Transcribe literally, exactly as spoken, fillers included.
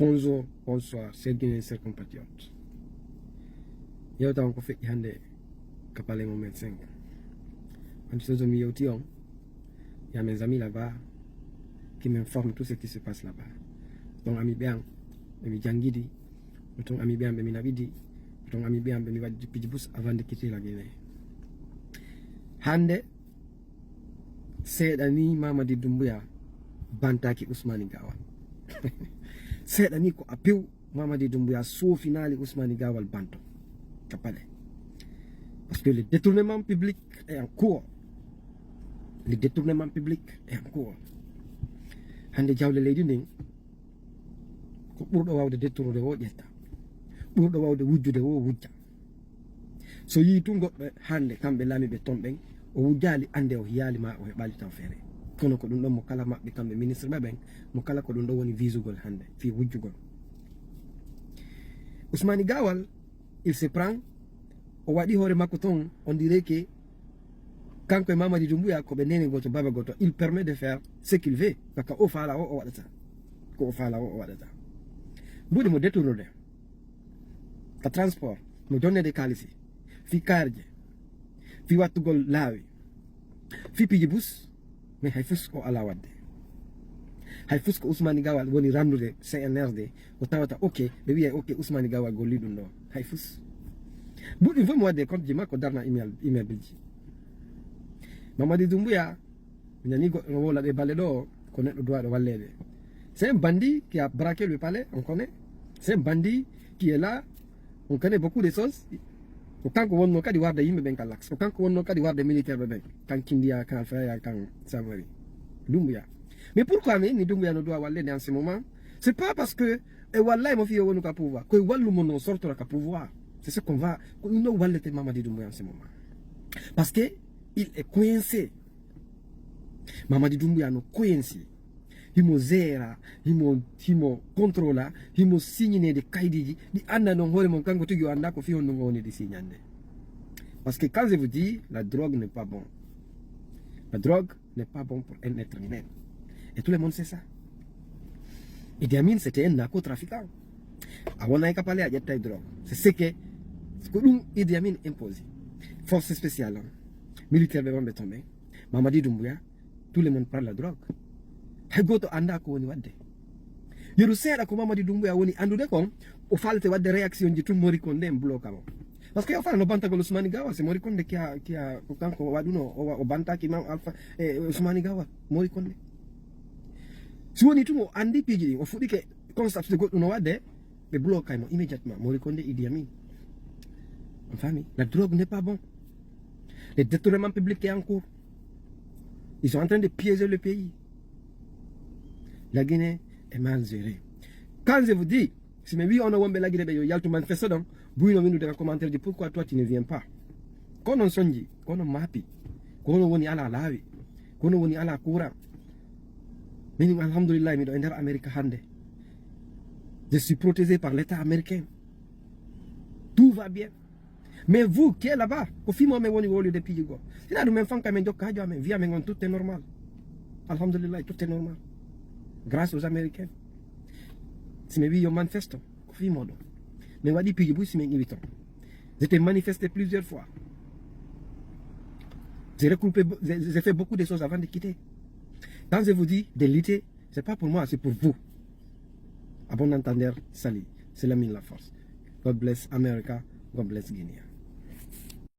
Bonjour, bonsoir, chers Guinéens, chers compatriotes. Yewta on ko feƴƴi hannde ka palais mo vingt-cinq. Hannde so mi yewti on, il y a mes amis là-bas qui m'informent tout ce qui se passe là-bas. Ton ami ɓe an, ɓe mi janngidi, ton ami ɓe an, ɓe mi naɓidi, ton ami ɓe an, ɓe mi waɗi piji bus avant de quitter la Guinée. Hannde, seeɗa ni Mamadi Doumbouya bantaaki Ousmani Gawal. Seeɗa ni ko a piw Mamadi Doumbouya soofinaali Ousmani Gawal banto ka palais. Parce que le détournement public est en cours. Le détournement public est en cours. Hannde jawle leydi ndin, ko ɓurɗo waawde détournude o ƴetta. Ɓurɗo waawde wujjude o wujja. So yii tun goɗɗo hannde, kamɓe laamiiɓe ton ɓen, o wujjaali annde o hiyaali ma o heɓaali tan feere. Kono ko ɗun ɗon mo kala maɓɓe kamɓe ministre ɓe ɓen, mo kala ko ɗun ɗon woni visugol hannde, fii wujjugol. Ousmani Gawal, il se prend, o waɗi hoore makko ton, on dirait que kanko e Mamadi Doumbouya ko ɓe neene gooto, baaba gooto. Il permet de faire ce qu'il veut. Parce que o faala o, o waɗata. Ko o faala o, o waɗata. Mbuɗi mo détournude ka transport, mo jonnede kaalisi, fii kaarje, fii wattugol laawi, fii piji bus, mais hay fus o alaa waɗde. Hay fus ko Ousmani Gawal woni rannude C N R D, o tawata, ok, ɓe wi'a, ok, Ousmani Gawal golli ɗun ɗo. Hay fus. Mbuɗi fof mo waɗde compte ji makko darna email, email bilji. Mamadi Doumbouya, mi nani goɗɗo no wowla ɗe balle ɗo, ko neɗɗo duwaɗo walleede. C'est un bandit qui a braqué le palais, on connaît. C'est un bandit qui est là, on connaît beaucoup de choses. Ko kanko wonno kadi warde yimɓe ɓen ka lax. Ko kanko wonno kadi warde militaire ɓe ɓen. Kan Kindiya, kan Fraya, kan Samori. Doumbouya. Mais pourquoi mi inni Doumbouya no duwa walleede en ce moment? C'est pas parce que e wallay mo fiyo wonu ka pouvoir. Koye wallu mo no sortora ka pouvoir. C'est ce qu'on va, ko ɗun ɗon wallete Mamadi Doumbouya en ce moment. Parce que il est coincé. Mamadi Doumbouya no coincé. Himo géré, himo, himo contrôlé, himo signineede kaydiiji, ɗi annda non hoore mon kanko tigi o annda ko fii honɗun o woni ɗi signande. Parce que quand je vous dis, la drogue n'est pas bon. La drogue n'est pas bon pour un être humain. Et tout le monde sait ça. Idi Amin, c'était un narcotrafiquant. A wonay ka palais a ƴettay drogue. C'est ce que, ko ɗun Idi Amin imposé. Force spéciale on. Militaire ɓe wonɓe ton ɓen. Mamadi Doumbouya, tout le monde prend la drogue. Hay gooto annda ko woni waɗde. Yeru seeɗa ko Mamadi Doumbouya woni anndude kon, o faalete waɗde réaction ji tun Mori Kondé en bloka mo. Parce que o faala no bantagol Ousmani Gawal, c'est Mori Kondé qui a, qui a, ko kanko waɗuno, o, o bantaki Imam Alpha, e Ousmani Gawal, Mori Kondé. Si woni tun o anndi piiji ɗin, o fuɗɗike constaté goɗɗum no waɗde, ɓe bloqué mo immédiatement. Mori Kondé, Idi Amin. On famille, la drogue n'est pas bon. Le détournement public est en cours. Ils sont en train de piéger le pays. La Guinée est mal gérée. Quand je vous dis, si mi wi'i onon wonɓe la Guinée ɓe yo yaltu manifeste ɗon, buyno windude ka commentaire ji, pourquoi toi tu ne viens pas? Ko onon sonji, ko onon maapi, ko onon woni alaa laawi, ko onon woni alaa courant. Min, alhamdulillah, miɗo e nder Amérique hannde. Je suis protégé par l'État américain. Tout va bien. Mais vous qui êtes là-bas, ko fii mon men woni wowlude piiji goo. Sinaa ɗun men fanka men jokka haaju amen, wi'a men on tout est normal. Alhamdulillah, tout est normal. Grâce aux Américains. Si mi wi'i yo manifeste, ko fii moɗon. Men waɗi piiji buy si men iwi ton. J'étais manifesté plusieurs fois. J'ai regroupé, j'ai, j'ai fait beaucoup de choses avant de quitter. Quand je vous dis de lutter, c'est pas pour moi, c'est pour vous. À bon entendeur, salut. C'est Lamine Laforce. God bless America. God bless Guinea.